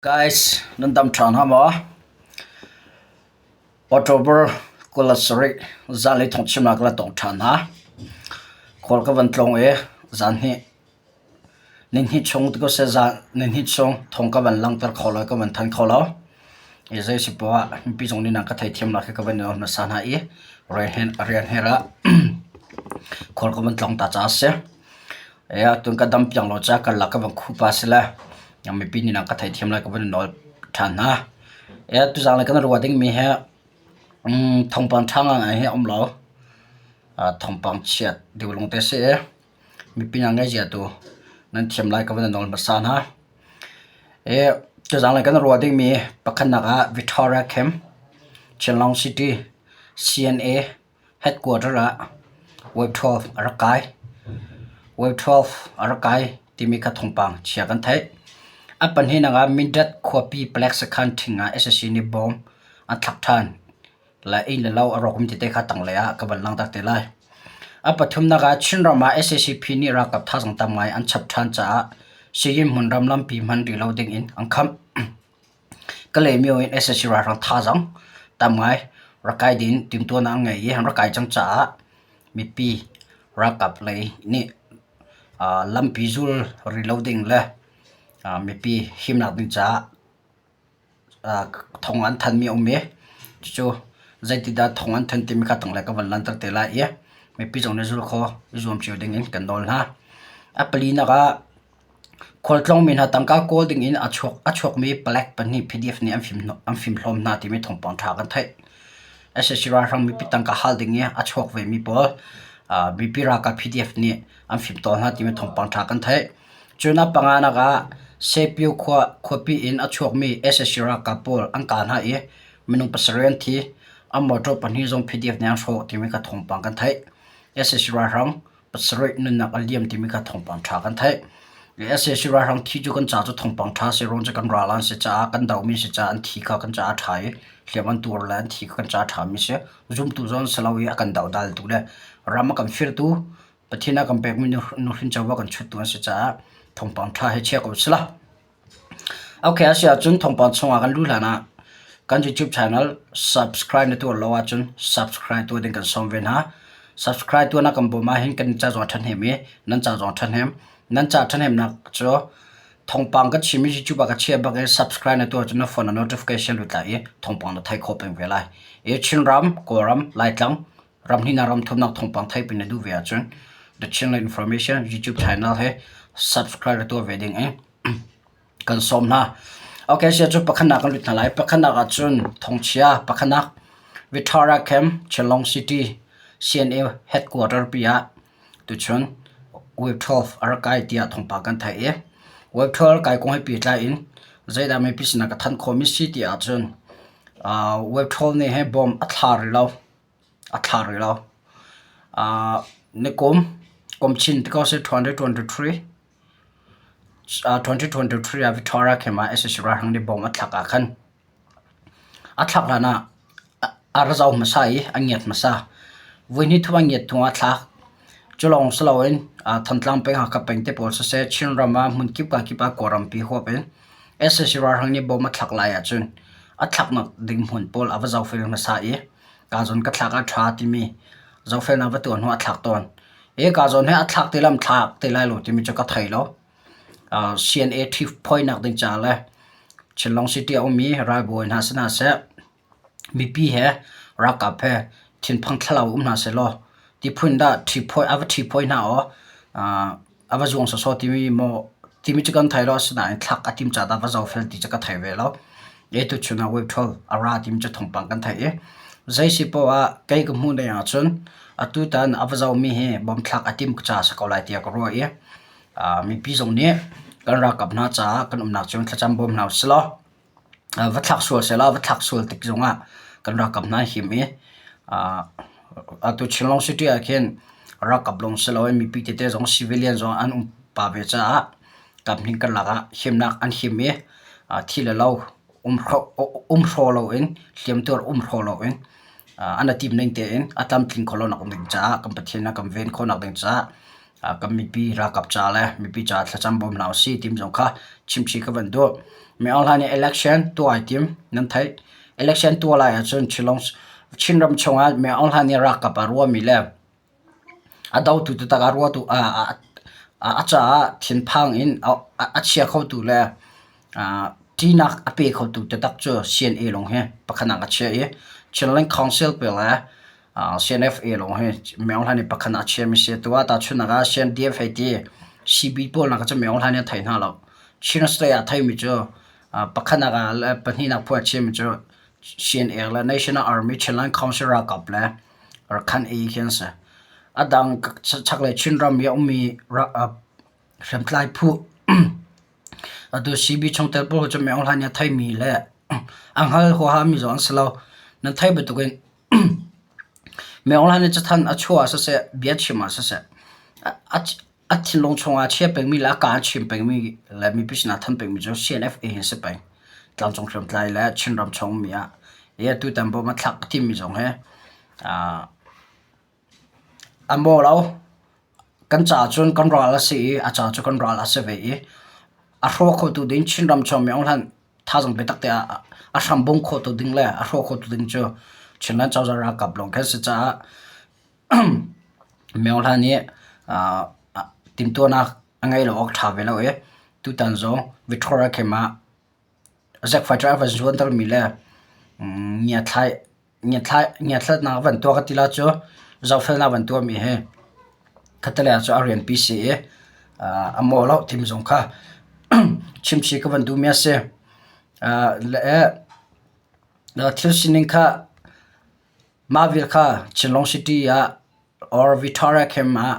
Guys, nan dam ṭhan ha maw? October 27 zanlei thawngchimnak la tong ṭhan hna. Khual ka van tlawng i zan hi nihnih chung ti ko seh zan nihnih chung thawng ka van langhter kho lo ka van thanh kho lo. I zei si poah mipi zong nih nan ka theithiam nak hi ka van i nawl hmasa hna i rian her ah khual ka van tlawng ta caah a si. Tun ka dam piang lo caah karlak ka van khuh pah a si le mipi nih nan ka theithiam lai ka van i nawl ṭhan hna. Tuzaan lei kan ruah dingmi hi thawngpang ṭha ngaingai hi a um lo. Thawngpang chiat deuh lawngte a si i mipi hna ngaihzia tu nan thiam lai ka van i nawl hmasa hna. Tuzaan lei kan ruah dingmi pakhatnak ah Victoria Camp, Chinlong City, CNA Headquarter ah Wave 12 a rak kai. Wave 12 a rak kai timi kha thawngpang chia kan theih. A pahnihnak ah Mindat khuapi palek sakhan ṭhing ah sac nih bom an thlak ṭhan le inn le lo a rawkmi tete kha tanglei ah ka van langhter te lai. A pathumnak ah Chinram ah SACP nih ralkap thazaang tam ngai an chap ṭhan caah Siyin hmunram lampi hman rih lo ding in an khamh. Kalaymyo in sac ralhrang thazaang tam ngai rak kai ding timhtuahnak an ngei i an rak kai cang caah mipi ralkap lei nih lampi zul rih lo ding le mipi himnak ding caah thawng an thanmi a um i cucu zeitindah thawng an than timi kha tanglei ka van langhter te lai i mipi zong nih zul kho i zuam cio ding in kan nawl hna. A palinak ah Khualtlawngmi hna tangka kawl dingin a chuakmi palek pahnih PDF nih an fimhlawm hna timi thawngpang ṭha kan theih. Sac ralhrang mipi tangka hal ding i a chuak vemi pawl mipi ralkap PDF nih an fimtawl hna timi thawngpang ṭha kan theih. Cun a panganak ah Sepio khuapi in a chuakmi sac ralkap pawl an kah hna i minung pasarih an thi. An motor pahnih zong PDF nih an hrawh timi kha thawngpang kan theih. Sac ralhrang pasarih nunnak a liam timi kha thawngpang ṭha kan theih. Sac ralhrang thi cu kan ca cu thawngpang ṭha si ruang cu kan ral an si caah kan domi si caah an thi kha kan caah a ṭha i hliam an tuar le an thi kha kan caah a ṭhami si. Zumtu zong si lo i a kan dohdaltu le ram a kan firtu Pathian a kan pekmi nuhrin covo a kan chuttu an si caah thawngpang ṭha hi chia ko sila. Ok, a si ahcun thawngpang chungah kan luh hlan ah kan YouTube channel subscribe na tuah lo ahcun subscribe tuah ding kan sawm ve hna. Subscribe tuah na kan bawm ahhin kan ca zong a ṭhahnem i nan ca zong a ṭhahnem. Nan ca ṭhahnemnak cu thawngpang ka chim i YouTube ah ka chiah bak i subscribe na tuah ahcun na phone ah notification lut lai i thawngpang na theih khawh peng ve lai. I Chinram, Kawlram, Laitlang, ramhnih ram thumnak thawngpang theih pin na duh ve ahcun The Chinland Information YouTube channel he subscribe na tuah ve ding i kan sawm hna. Okay, sia cu pakhatnak kan lut hna lai. Pakhatnak ahcun thongchia pakhatnak Vitara Camp, Chelong City, CNA headquarter pi ah tuchun Wave 12 a rak kai tiah thawngpang kan theih i Wave 12 kai kong he pehtlai in zeidah mipi sinah ka thanh khawhmi si ti ahcun Wave 12 nih he bom a thla rih lo. A thla rih lo. Nikum kum chin ti ko seh 2023 2023 ah Victoria camp ah sac ralhrang nih bom a thlak ah khan a thlak hlan ah a ra zau hmasa i a ngiat hmasa. Voihnih thum a ngiat hnu ah a thlak. Cu lawng si loin Thantlang peng, Hakha peng te pawl siseh Chinram ah hmunkip kakip ah Kawlrampi huap in sac ralhrang nih bom a thlak lai ahcun a thlaknak ding hmun pawl a va zohfel hmasa i Ka zawn ka thlak a ṭha timi zohfelnak va tuah hnu ah a thlak tawn. Hi ka zawn hi a thlak ti lam thlak ti lai lo timi cu ka thei lo. CNA ṭhi phoinak ding caah le Chinlong City a ummi ralbawi hna si hna seh, mipi he ralkap he thinphang thlalau um hna sehlaw tiphun dah ṭhi phawi a va ṭhi phawi hna aw a va zuang sawsawh timi maw timi cu kan thei lo asinain thlak a tim caah dah va zohfel ti cu ka thei ve lo. E tuchun ah wave 12 a ra timi cu thawngpang kan theih i zei si poah ah kei ka hmuh ning ahcun atutan a va zohmi hi bom thlak a tim ca a si ko lai tiah ka ruah i mipi zong nih kan ralkap hna caah kan umnak cio in thlacam bawm hna usih law va thlak sual sehlaw va thlak sual tik zongah kan ralkap hna an him i atu Chinlong City ah khin ralkap lawng si loin mipi tete zong civilian zong an um pah ve caah kaphnih karlak ah himnak an him i thi le lo um hraw loin hliamtuar um hraw loin an i tim ning tein a tlamtling kho lonak ding caah kan Pathian a kan ven khawhnak ding caah. Kan mipi ralkap ca le mipi ca thlacam bawm hna usih timi zong kha chimchih ka van duh. Mi Aung Hlaing nih election tuah ai tim nan theih. Election tuah lai ahcun Chinram chungah Mi Aung Hlaing nih ralkap aa ruahmi le a dotu taktak aa ruahtu a caah thinphang in a chia khotu le ṭihnak a pe khotu taktak cu CNA lawng hi pakhatnak a chia i Chinland Council pawl le CNFA lawng hi Mi Aung Hlaing nih pakhatnak a chiami si. Tu ah tahchunhnak ah CNDF hei ti CB pawl nak cu Mi Aung Hlaing nih a thei hna lo. Chin State ah theimi cu pakhatnak ah le pahnihnak phu ah chiami cu CNA le National Army Chinland Council ralkap le Rakhan ei khi an si. A dang chaklei Chinram i a ummi hriamtlai phu atu CB chungtel pawl cu Mi Aung Hlaing nih a theimi le a hngal huahami zong an si lo. Nan theih bantukin Mi Aung Hlaing nih cathanh a chuah ah siseh, bia chim ah siseh, a thinlung chungah a chia pengmi le a kaa a chim pengmi le mipi sinah a thanh pengmi cu CNFA hi a si peng. Tlangcung hriamtlai le Chinram chung ummi ah. Hi atutan bawm a thlak a timi zong hi a maw lo. Kan caah cun kan ral a si i a ca cu kan ral a si ve i a hrawk khotu ding Chinram chung mi Aung Hlaing thazaang biatak te ah a hram bung khotu ding le a hrawk khotu ding cu Chinland cozah ralkap lawng khi an si caah Mi Aung Hlaing nih timhtuahnak a ngeih lo awk ṭha ve lo i tutan zong Victoria camp ah Zack fighter a van zuantermi le ngiathlatnak a van tuah ka ti la cu zohfelnak a van tuahmi hi khattelei ah cun a rianpi si i a maw lo timi zong kha chimchih ka van duhmi a si. Le thil sining kha mah vial kha Chinlung City ah or Victoria Camp ah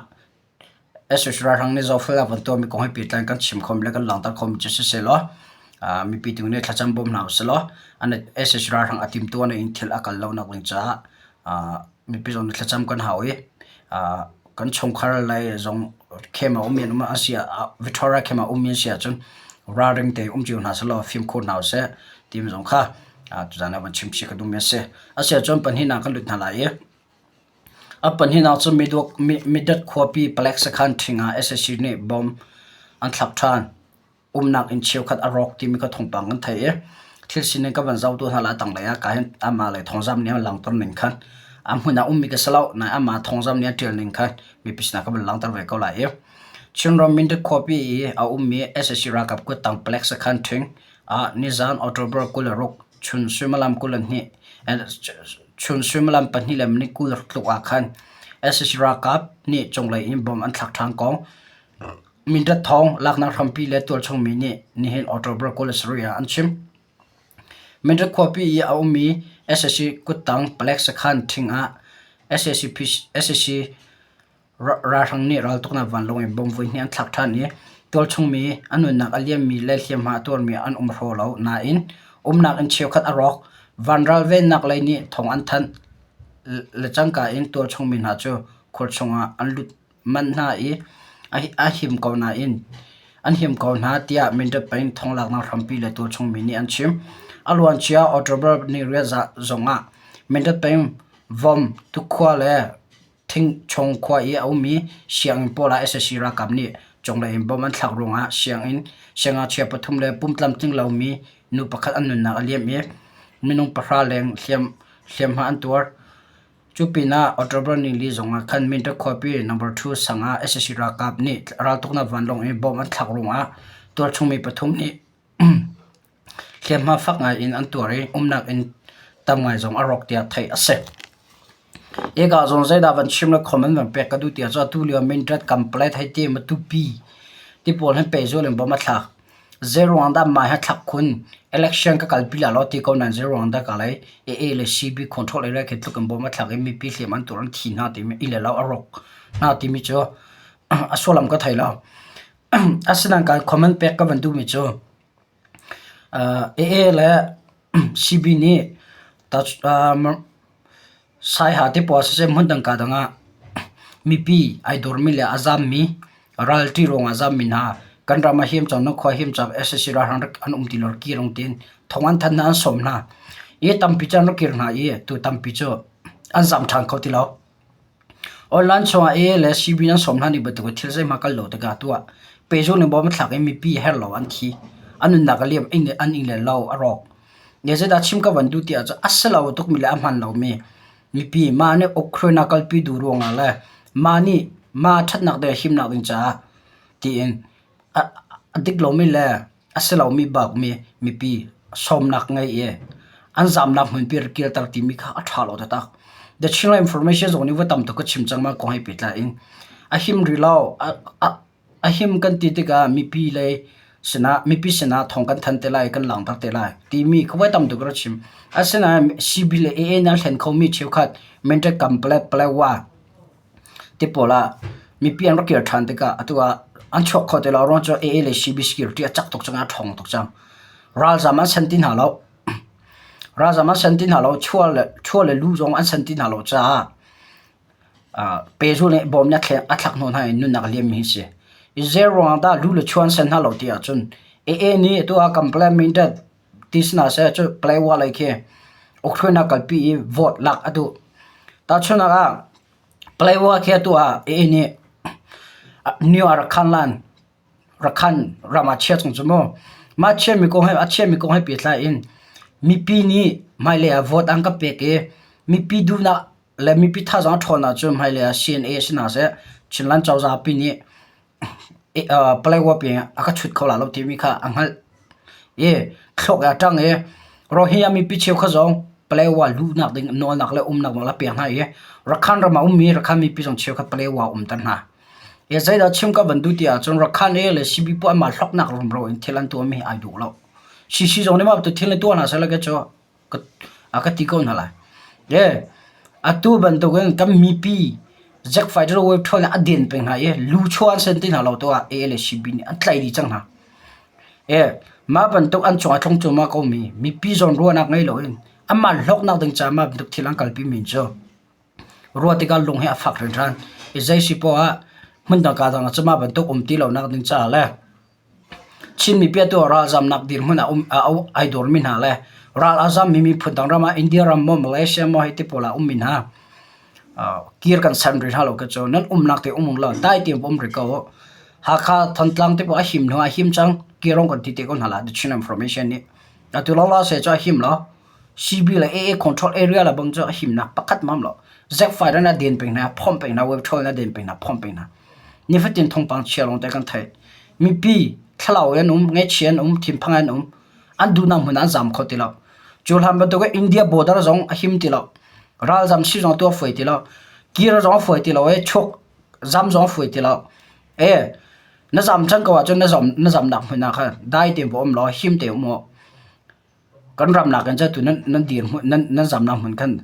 SH ralhrang nih zohfelnak van tuahmi kong he pehtlai in kan chim khomi le kan langhter khomi cu sisehlaw mipi tu nih thlacam bawm hna usilaw SH ralhrang a timtuah in thil a kal lonak ding caah mipi zong nih thlacam kan hau i kan chungkhar lei zong camp ah ummi an um a si ah Victoria camp ah ummi an si ahcun ralring tein um cio hna sehlaw fimkhur hna usih timi zong kha tuzaan ah van chim chih ka duhmi a si. A si ahcun pahnihnak kan lut hna lai i A pahnihnak cu Midat khuapi palek sakhan ṭhing ah sac nih bomb an thlak ṭhan. Umnak inn cheukhat a rawk timi kha thawngpang kan theih i thil sining ka van zoh tu hna lai tanglei ah ka hin amah le thawngzamh nih an langhter ning khan a hmun ah ummi ka si lo nain amah thawngzamh nih a ṭial ning khan mipi sinah ka van langhter ve ko lai i Chinram Mindat khuapi i a ummi sac ralkap kuttang palek sakhan ṭhing ah nizan October 26 chun suimilam 22 Chun suimilam pahnih le minute 20 tluk ah khan sac ralkap nih cunglei in bomb an thlak ṭhan kong Mindat thawng laknak hrampi le tualchung mi nih nihin October 27 ah an chim. Mindat khuapi i a ummi sac kuttang palek sakhan ṭhing ah sac Ralhrang nih raltuknak vanlawng in bomb voihnih an thlak ṭhan i tualchungmi a nunnak a liammi le hliamhma a tuarmi an um hraw lo nain umnak inn cheukhat a rawk. Vanral vennak lei nih thawng an thanh le cangka in tualchungmi hna cu khualchung ah an lut manh hna i a him ko nain an him ko hna tiah Mindat peng thawnglaknak hrampi le tualchungmi nih an chim. A luancia October ni riat zongah Mindat peng Vom, Tukhua le Thingchung khua i a ummi sianginn pawl ah sac ralkap nih cunglei in bomb an thlak ruangah sianginn siangngakchia pathum le pumtlamtling lomi nu pakhat an nunnak a liam i minung pahra leng hliamhma an tuar. Cu pinah October nili zongah khan Mindat khuapi number 2 sang ah sac ralkap nih raltuknak vanlawng in bomb an thlak ruangah tualchungmi pathum nih Hliamhma fak ngai in an tuar i umnak inn tam ngai zong a rawk tiah theih a si. Hika zawn zeidah van chim le comment van pek ka duh tiah cun atu lio Mindat Kamplet hei ti Matupi ti pawl hin pehzul in bawm a thlak. Zeiruang dah mah hi thlak khun election ka kalpi la law ti ko nain zeiruang dah ka lei AA le CB control area khi tluk in bawm a thlak i mipi hliam an tuar an thi hna timi i le lo a rawk hna timi cu a sullam ka thei lo. Asinain kan comment pek ka van duhmi cu AA le CB nih Saiha te pawl siseh hmundang kaa dang ah mipi ai dawrmi le a zaammi ralṭi ruangah a zaammi hna kan ram ah him cang nan khua him cang sac ralhrang an um ti lo kir ung tiin thong an thanh hna an sawm hna i tampi cu an rak kir hna i tu tampi cu an zaam ṭhan kho ti lo. Online chungah AA le CB nan sawm hna ning bantuk in thil zeihmanh kal lo tikah tuah. Pehzulh ning bawm a thlak i mipi herh lo an thi. An nunnak a liam, an ing le lo a rawk. Nge zeidah chim ka van duh ti ahcun a si lo tukmi le a hman lomi mipi mah nih Ukraine kalpi duh ruangah le mah nih mah ṭhatnak ding himnak ding caah tiin a dik lomi le a si lomi bakmi mipi sawmnak ngei i an zamnak hmunpi rak kirter timi kha a ṭha lo taktak. The Chinland Information zong nih voi tam tuk ka chim cang mah kong he pehtlai in a him rih lo. A him kan ti tikah mipi lei sinah mipi sinah thawng kan thanh te lai, kan langhter te lai timi kha voi tam tuk ka rak chim. Asinain CB le AA nih an hlen khomi cheukhat Mental Complex Palawa ti pawl ah mipi an rak kir ṭhan tikah atu ah an chuak kho ti lo ruang cu AA le CB security a cak tuk cang i a ṭhawng tuk cang. Ralzam an san ti hna lo. Ralzam an san ti hna lo. Chua le lu zong an san ti hna lo caah pehzulh nih bawm nih a thlak hnawh hna i nunnak a liammi hi si. I zei ruangah dah lu le chua an san hna lo ti ahcun AA nih atu ah complemented ti si hna seh cu Palawa lei khi ukhruainak kalpi i vote lak a duh. Tahchunhnak ah Palawa khi atu ah AA nih new a rak khan lan Rakhan ram ah chia chung cu mu. Mah chiami kong he a chiami kong he pehtlai in mipi nih hmailei ah vote an ka pek i mipi duhnak le mipi thazaang a ṭhawn ahcun hmailei ah CNA si hna seh Chinland cozah pi nih Palawa peng a ka chut kho la lo timi kha a hngalh i thluak a ṭang i Rohingya mipi cheukhat zong Palawa luhnak ding nawlnak le umnak nawl a pek hna i Rakhan ram ah ummi Rakhan mipi zong cheukhat Palawa a umter hna. I zeidah chim ka van duh ti ahcun Rakhan A le CB pawl anmah hlawknak rumro in thil an tuahmi hi ai duh lo. CC zong nih mah bantuk thil na tuah hna seh ke cu a ka ti ko hna lai. Atu bantukin kan mipi Jack Fighter wave ṭhawl nih a den peng hna i lu chuah an sen ti hna lo tu ah A le CB nih an tlaih dih cang hna. Mah bantuk an cung ah tlung cuahmah komi mipi zawn ruahnak ngei loin anmah hlawknak ding caah mah bantuk thil an kalpi mi cu ruah tikah lung hi a fak hringhran. I zei si poah ah hmundang kaa dang ah cun mah bantuk um ti lonak ding caah le Chin mipi atu ah ralzamnak dirhmun ah um ai dawrmi hna le ral a zammi miphun dang ram ah India ram maw Malaysia maw hei ti pawl ah ummi hna kir kan san rih hna lo ka cu nan umnak te um law dai tein um rih ko u. Hakha Thantlang te pawl a him hnu ah a him cang kirong kan ti te ko hna la The Chin Information nih. Atu lawlaw se cu a him lo. CB le AA control area le bang cu a himnak pakhat mam lo. Zack fighter na den peng hna, phomh peng hna, web troll na den peng hna, phomh peng hna. Nifatin thawngpang chia lawng te kan theih. Mipi thlalau an um, ngaihchia an um, thinphang an um. An duhnak hmun ah an zam kho ti lo. Cu hlan bantuk in India border zong a him ti lo. Ralzam si zong tu a fawi ti lo. Kir zong a fawi ti lo i chuk zam zong a fawi ti lo. E na zam cang ko ahcun na zam na zamnak hmun ah khan dai tein va um law him te um u. Kan ram nakin cu atu nan dirhmun nan zamnak hmun khan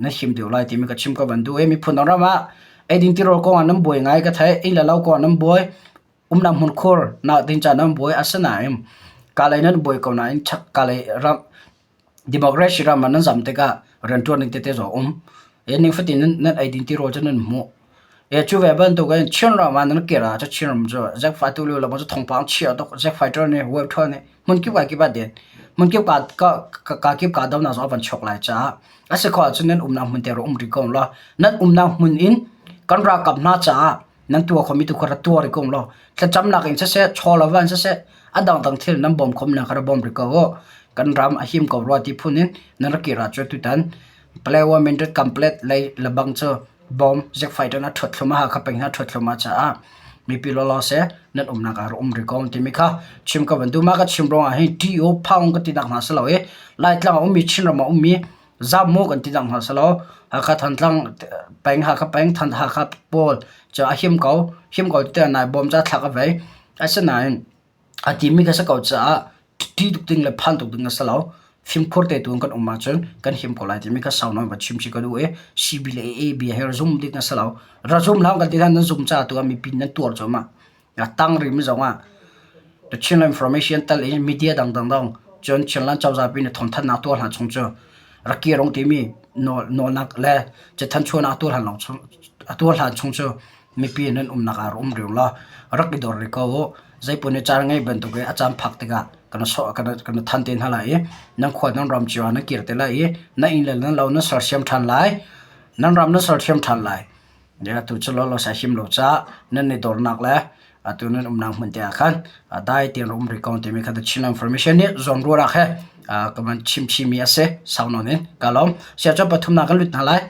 nan him deuh lai timi ka chim ka van duh i miphun dang ram ah eidin tirawl kong ah nan buai ngai ka theih. Inn le lo kong ah nan buai. Umnak hmunkhur nak ding caah nan buai. Asinain kalay nan buai ko nain chak kalay ram democracy ram ah nan zam tikah rianṭuan ning tete zong a um. Nifatin nan eidin tirawl cu nan hmuh. Cu ve bantukin Chinram ah nan kir ah cu Chinram cu Zack Fatu lio lawng cu thawngpang chia tuk Zack Fighter nih web ṭhawl nih hmunkip ka kip ah den hmunkip ka ka ka kip ka donak zong a van chuak lai caah a si khawh ahcun nan umnak hmun te rak um rih ko law nan umnak hmun in kan ralkap hna caah nan tuah khomi tu kha rak tuah rih ko law thlacamnak in siseh chaw le va in siseh a dangdang thil nan bawm khawmnak kha rak bawm rih ko u kan ram a him ko rua ti phun in nan rak kir ahcun tutan Palawa Mindat Complex lei lebang cu bom zik fighter na ṭhuat thlum a Hakha peng na ṭhuat thlum a caah mipi lawlaw seh nan umnak ah um rih ko timi kha chim ka van duh ma ka chim ruangah hin TO phaung ka ti nak hna si lo i Laitlang a ummi Chinram a ummi Zammu kan ti nak hna si lo Hakha Thantlang peng Hakha peng Than Hakha pawl cu a him ko him ko tiah nai bom ca thlak a vei asinain A timi ka si ko caah ṭih tuk ding le phan tuk ding a si lo. Fimkhur te tu in kan um ahcun kan him ko lai timi kha sau nawn va chim chih ka duh i CB le AA bia hi ra zum ding a si lo. Ra zum hlah kan ti hna nan zum caah tu ah mipi nan tuar cuahmah. A tang rihmi zong ah The Chinland Information tal in media dangdang dong cun Chinland cozah pi nih thawngthanhnak tuah hna chung cu rak kirong timi nawlnak le cathan chuahnak a tuah hlan lawng chung a tuah hlan chung cu mipi nan umnak ah rak um rih law rak i dor rih ko u. Zeipaoh nih caan ngei bantuk in a caan phak tikah kan sawh kan kan than te hna lai i nan khua nan ram cio ah nan kir te lai i nan inn le nan lo nan sersiam ṭhan lai. Nan ram nan sersiam ṭhan lai. Atu cu lawlaw sa him lo caah nan i dornak le atu nan umnak hmun te ah khan dai tein um rih ko timi kha The Chinland Information nih zawnruahnak he ka van chim chihmi a si. Sau nawn in ka lawm. Sia cu pathumnak kan lut hna lai.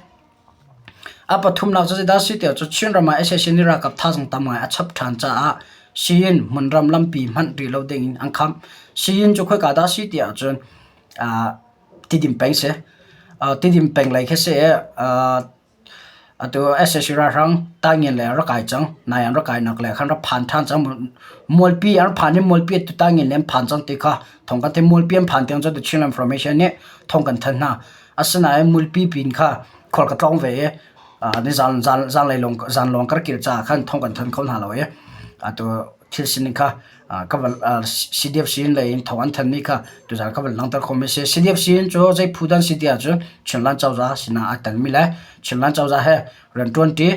A pathumnak cu zeidah a si tiah cu Chinram ah sac nih ralkap thazaang tam ngai a chap ṭhan caah Siyin hmunram lampi hmanh ri lo ding in an kham. Siyin cu khoika dah a si tiah cun Tidim peng si. Tidim peng lei khi si i atu sac ralhrang Taingen lei an rak kai cang. Nai an rak kainak lei khan rak phan ṭhan cang. Mualpi an phan i mualpi atu Taingen lei an phan cang ti kha thawng kan theih. Mualpi an phan tiang cu The Chinland Information nih thawng kan thanh hna. Asinain mualpi pin kha khual ka tlawng ve i nizan zanlei lawng zan lawng ka rak kir caah khan thawng kan thanh kho hna lo i atu thil sining kha ka van CDF in lei in thawng an thanmi kha tuzan ka van langhter khomi a si. CDF in cu zei phu dan si ti ahcun Chinland cozah sinah aa telmi le Chinland cozah he rianṭuanṭi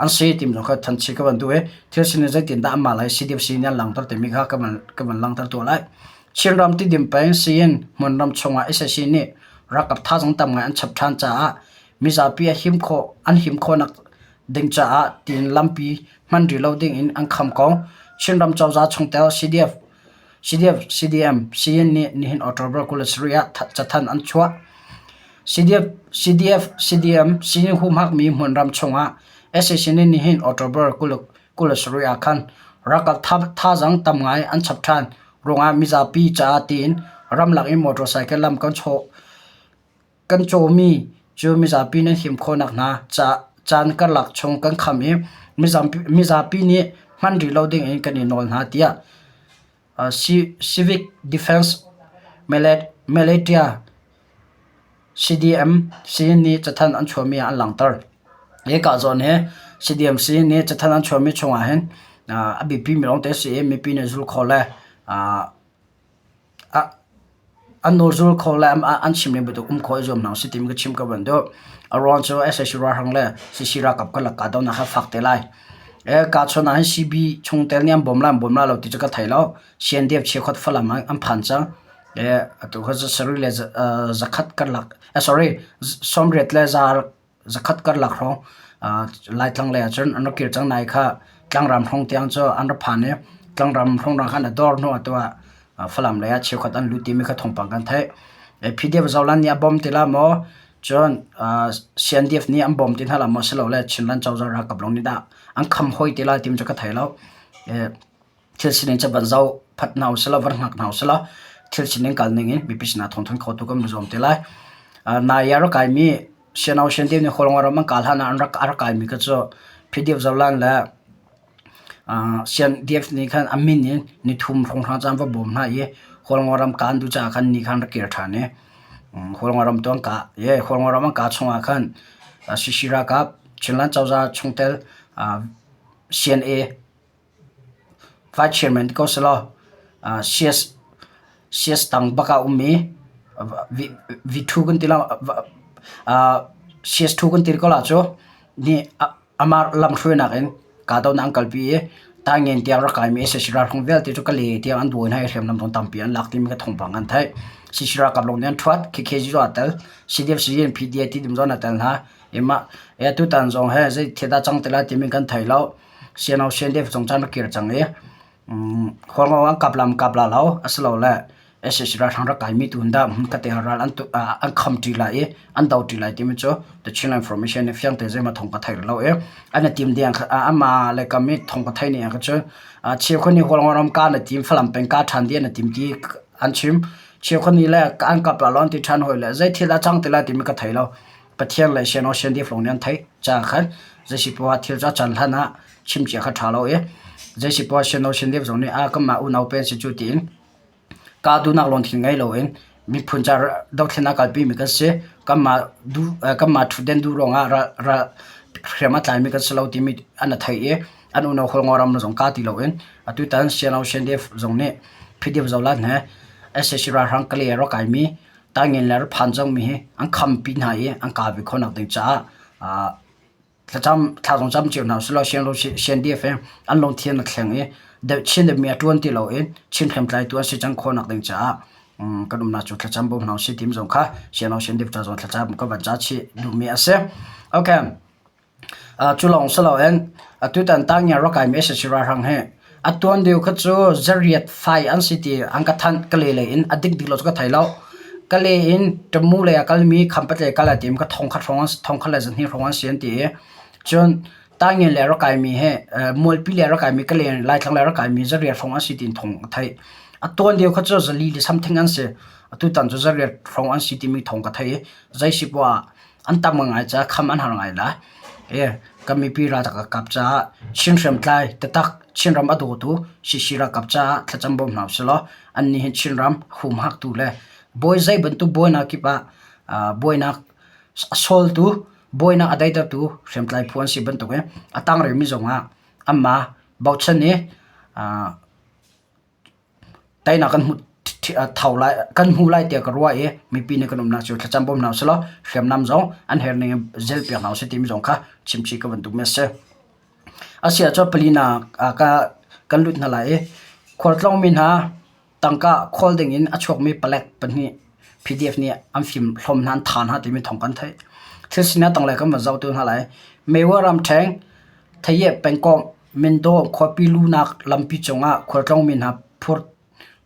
an si timi zong kha thanchi ka van duh i thil sining zeitindah anmah lei CDF nih an langhter timi kha ka van ka van langhter tuah lai. Chinram Tidim peng Siyin hmunram chungah sac nih ralkap thazaang tam ngai an chap ṭhan caah mizapi a him khawh an him khawhnak ding caah tiin lampi hman rih lo ding in an kham ko. Chinram cozah chungtel CDF CDF CDM Siyin nih nihin October 27 ah cathanh an chuah. CDF CDF CDM Siyin humhakmi hmunram chungah sac nih nihin October 27 ah khan ralkap thazaang tam ngai an chap ṭhan ruangah mizapi caah tiin ramlak in motorcycle lam kan chawh kan cawmi cu mizapi nan him khawhnak hna caan karlak chung kan kham i mizapi nih hman rih lo ding in kan i nawl hna tiah Civic Defense Militia CDMC nih cathanh an chuahmi ah an langhter. Hi ka zawn hi CDMC nih cathanh an chuahmi chungah hin a biapimi lawngte a si i mipi nih zul kho le an nawlzul kho le an chim ning bantuk um khawh i zuam hna usih timi ka chim ka van duh. A ruang cu sac ralhrang le CC ralkap karlak kahdohnak hi a fak te lai. Kahchuan ah hin CB chungtel nih an bawm lai an bawm lai lo ti cu ka thei lo. CNDF chiakhawt Falam ah an phan cang. Atu kha sarih le zakhat karlak sorry sawmriat le za zakhat karlak hrawng Laitlang lei ahcun an rak kir cang nai kha tlangram hrawng tiang cu an rak phan i tlangram hrawng khan a dawr hnu ah tu ah Falam lei ah cheukhat an lut timi kha thawngpang kan theih. PDF Zoland nih a bawm ti la maw cun CNDF nih an bawm ti hna la maw silole Chinland cozah ralkap lawng nih dah an kham hoi ti lai timi cu ka thei lo. Thil sining cu van zoh phat hna usih law van hngak hna usih law thil sining kal ning in mipi sinah thawngthanh khotu kan zuam te lai. Nai ah rak kaimi Siano Siandim nih Kawlngaw ram an kal hlan ah an rak a rak kaimi kha cu PDF Zoland le CNDF nih khan a min in nithum hrawnghrang cu an va bawm hna i Kawlngaw ram ka an duh caah khan ni khan rak kir ṭhan i Kawlngaw ram tu an kah. I Kawlngaw ram an kah chungah khan CC ralkap Chinland cozah chungtel CNA Vice chairman ti ko selaw CS CS tang bak ah a ummi V2 kan ti lo CS2 kan ti ko la cu nih amah lamhruainak in kahdohnak an kalpi i Taingen tiang rak kaimi sac ralhrang vialte cu Kale tiang an dawi hna i hriamnam zong tampi an lak timi kha thawngpang an theih. CC ralkap lawng nih an ṭhuat, KKG zong aa tel, CDF, CDN, PDA ti ding zong aa tel hna. Mah tutan zong hi zei thil dah cang te lai timi kan thei lo. CNO CNDF zong caan a kir cang i Khualngo an kap lam kap la lo asilole sac ralhrang rak kaimi tu dah hmunkhat te ral an an kham ṭi lai i an do ṭi lai timi cu The Chinland Information nih fiang te zeihmanh thawng ka thei rih lo i an i tim ding amah le kam i thawng ka thei ning ah cun cheukhat nih Hualngo ram ka na tim Falam peng ka ṭhan dih na tim ti an chim cheukhat nih le an kap la lo an ti ṭhan hawi le zei thil dah cang ti lai timi ka thei lo. Pathian le CNO CNDF lawng nih an theih caah khan zeisipoah thil cu a can hlan ah chimcia kha ṭha lo i zeisipoah CNO CNDF zong nih a kanmah unau pen si cu tiin kaa duhnak lungthin ngei loin miphun ca dothlennak kalpimi kan si. Kanmah duh kanmah ṭhutden duh ruangah ral hriam a tlaimi kan si lo timi an i theih i an unau Hualngo ram zong kaa ti loin atutan CNO CNDF zong nih PDF Zoland he sac ralhrang Kale a rak kaimi Taingen le phan cangmi hi an khampi hna i an kaa ve khawhnak ding caah thlacam thla zong cam cio hna usih law CNDF hi an lungthin a thleng i Chin deuhmi a ṭuan ti loin Chin hriamtlaitu an si cang khawhnak ding caah kan umnak cu thlacam bawm hna usih timi zong kha CNO CNDF ca zong thlacam ka van ca chih duhmi a si. Okay. Cu lawng si loin atutan Tangia rak kaimi sac ralhrang hi a tuan deuh kha cu zariat fai an si ti an ka thanh. Kale lei in a dik dik lo cu ka thei lo. Kale in Tamu lei a kalmi Khampat lei kal ai tim ka thong khat hrawng thong khat le zahnih hrawng an si an ti i cun Tangia lei a rak kaimi hi Mualpi lei a rak kaimi Kale Laitlang lei a rak kaimi zariat hrawng an si tiin thong ka theih. A tuan deuh kha cu zali le something an si. Atutan cu zariat hrawng an si timi thong ka theih i zei si poah ah an tam ngai caah kham an har ngai lai. Kan mipi ralkap caah Chin hriamtlai taktak Chinram a dawtu CC ralkap caah thlacam bawm hna usilaw annih hi Chinram humhaktu le bawi zei bantuk buainak kip ah buainak a sawltu, buainak a daitertu hriamtlai phu an si bantukin a tang rihmi zongah anmah bochan i Teinak kan hmuh tho lai kan hmu lai tiah ka ruah i mipi nih kan umnak cu thlacam bawm hna usih law hriamnam zong an herh ning in zelpiak hna usih timi zong kha chimchih ka van duhmi a si. A si ahcun palinak ah kan lut hna lai i khualtlawngmi hna tangka khawl ding in a chuakmi palek pahnih PDF nih an fim hlawm hna an tha hna timi thawng kan theih. Thil sining a tanglei kan van zoh tu hna lai. Mewar ramṭheng Thayeh pengkomh Mindaw khuapi luhnak lampi cungah khualtlawngmi hna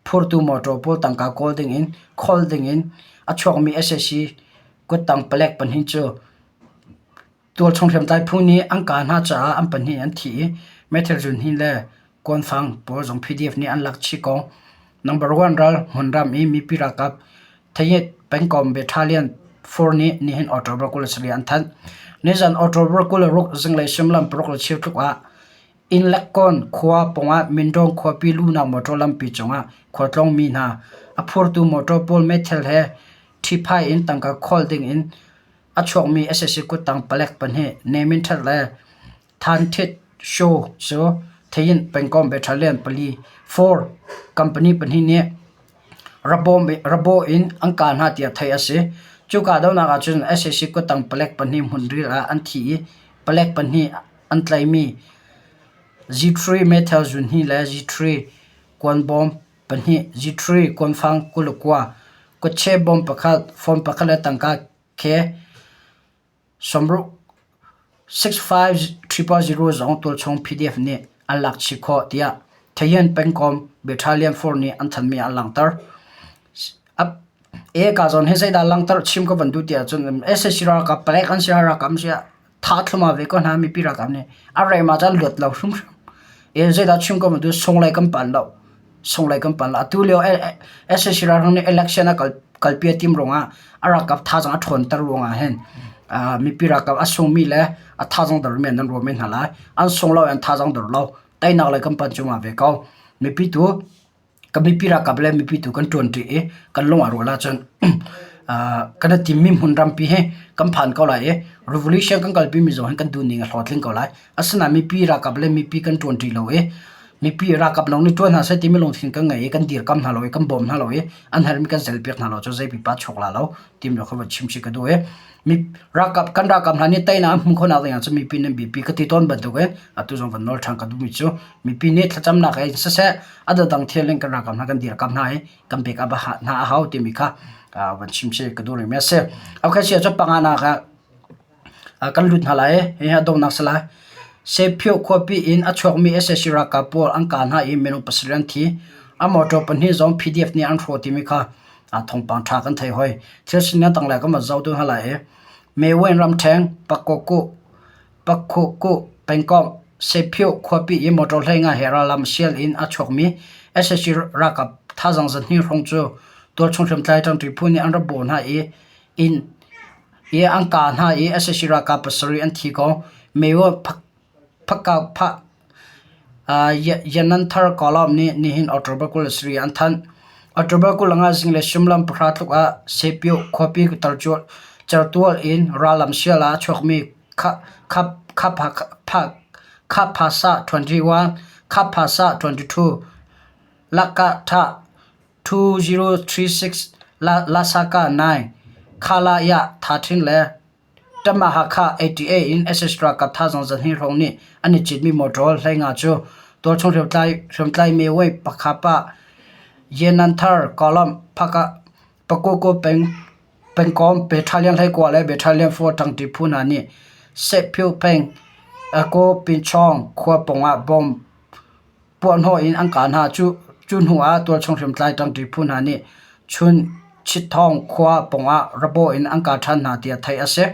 phurtu mawṭaw pawl tangka kawl dingin kholh dingin a chuakmi sac kuttang palek pahnih cu tualchung hriamtlai phu nih an kah hna caah an pahnih an thi i meithal zunhnih le kuanfang pawl zong PDF nih an lak chih ko. Number one ral hmunram i mipi ralkap Thayet pengkomh Battalion 4 nih nihin October 27 an thanh. Nizan October 26 zinglei suimilam 6:15 tluk ah Inlekkawn khua pawngah Mindong khuapi luhnak motor lampi cungah khualtlawngmi hna a phurtu motor pawl meithal he ṭhihphai in tangka khawl dingin a chuakmi sac kuttang palek pahnih Neminthar le Than Thit Shaw cu Thein pengkomh Battalion pali 4 company pahnih nih rabaw in an kah hna tiah theih a si. Cu kahdohnak ahcun sac kuttang palek pahnih hmunril ah an thi i palek pahnih an tlaihmi G3 meithal zunhnih le G3 kuanbawm pahnih, G3 kuanfang 29, kutche bawm pakhat, phone pakhat le tangka khe Sawmruk 65000 zong tualchung PDF nih an lak chih khawh tiah Thayan pengkomh Battalion 4 nih an thanmi an langhter. E ka zawn hi zeidah langhter chim ka van duh ti ahcun sac ralkap palek an si ralkap an si tha thluma ve ko hna mipi ralkap nih a rem ah cun luat lo hrimhrim. E zeidah chim ka van duh sunglei kan pan lo. Sunglei kan pan lo. Atu lio sac ralhrang nih election a kal kalpi a tim ruangah a ralkap thazaang a ṭhawnter ruangah hin mipi ralkap a sungmi le a thazaang dormi an ruah men hna lai. An sung lo an thazaang dor lo. Teinak lei kan pan cuahmah ve ko. Mipi tu kan mipi ralkap le mipi tu kan ṭuanṭi i kan lung aa rual ahcun kan i timmi hmun rampi hi kan phan ko lai i revolution kan kalpimi zong hi kan duhning a hlawhtling ko lai. Asinain mipi ralkap le mipi kan ṭuanṭi lo i mipi ralkap lawng nih ṭuan hna seh timi lungthin kan ngei i kan dirkamh hna lo i kan bawm hna lo i an herhmi kan zelpiak hna lo cu zei pipa chuak la lo timi kha van chim chih ka duh i mi ralkap kan ralkap hna nih teinak an hmuh khawhnak ding ah cun mipi nan biapi ka ti tawn bantuk in atu zong van nawl ṭhan ka duhmi cu mipi nih thlacamnak in siseh a dangdang thil in kan ralkap hna kan dirkamh hna i kan bek hna a hau timi kha van chim chih ka duh rihmi a si. Okay, si ahcun panganak ah Kan lut hna lai i hihi a donghnak si lai. Sephio khuapi in a chuakmi sac ralkap pawl an kah hna i minung pasarih an thi. A motor pahnih zong PDF nih an hrawh timi kha thawngpang ṭha kan thei hoi. Thil sining tanglei kan van zoh tu hna lai i Mewen ramṭheng Pakhoku pengkomh Sephio khuapi i motor hlei he rallam sial in a chuakmi sac ralkap thazaang zahnih hrawng cu tualchung hriamtlai ṭangṭi phu nih an rak bawh hna i inn i an kah hna i sac ralkap pasarih an thi ko. Mayor Yananthar Column nih nihin October 23 an thanh. October 25 zinglei suimilam pahra tluk ah Sepio khuapi certual in rallam sial ah a chuakmi Khaphasa 21, Khaphasa 22, Lakatha 2036 Lasaka 9, Khalaya 13 le Tama Hakha 88 in sac ralkap thazaang zahnih hrawng nih an i citmi motor 15 cu tualchung hriamtlai Mewei Pakhapa Yenanthar Column Pakoko pengkomh Battalion 19 le Battalion 4 ṭangṭi phu hna nih Sehpyu peng. Ko Pinchong khua pawngah bomb puahhnawh in an kah hna. Cu hnu ah tualchung hriamtlai ṭangṭi phu hna nih chun Chitthawng khua pawngah rabaw in an kah ṭhan hna tiah theih a si.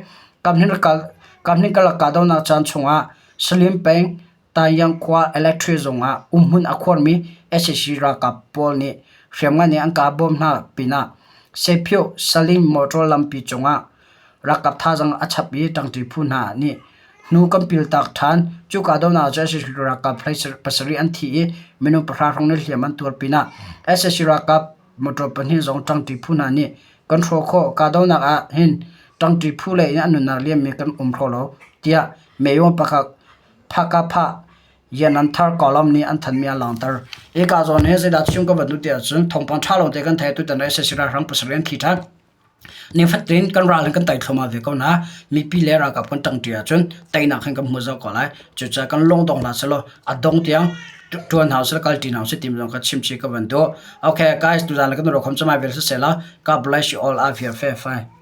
Kaphnih karlak kahdohnak caan chungah Salim peng Taiyang khua electric zung ah umhmun a khuarmi sac ralkap pawl nih hriamngan in an kah bawm hna pinah Sephyoh Saling motor lampi cungah ralkap thazaang a chap i ṭangṭi phu hna nih hnu kan piltak ṭhan. Cu kahdohnak ah cun sac ralkap 7 an thi i minung pahra hrawng nih hliam an tuar pinah sac ralkap motor pahnih zong ṭangṭi phu hna nih kan hrawh khawh. Kahdohnak ah hin ṭangṭi phu lei in an nunnak liammi kan um hraw lo tiah Mayor pakhat Phakapha Yananthar column nih an thanmi a langhter. Hika zawn hi zeidah chim ka van duh ti ahcun thawngpang ṭha lo te kan thei tutan sac ralhrang pasarih an thi ṭhan. Nifatin kan ral in kan tei thluahmah ve ko hna. Mipi le ralkap kan ṭangṭi ahcun teinak hin kan hmu zau ko lai. Cucaah kan lung dong hlah sehlaw a dong tiang ṭuan hna usih kalṭi hna usih timi zong kha chimchih ka van duh. Okay guys, tuzaan le kan ruakham camai vel siseh law God bless you all. I feel fair fine.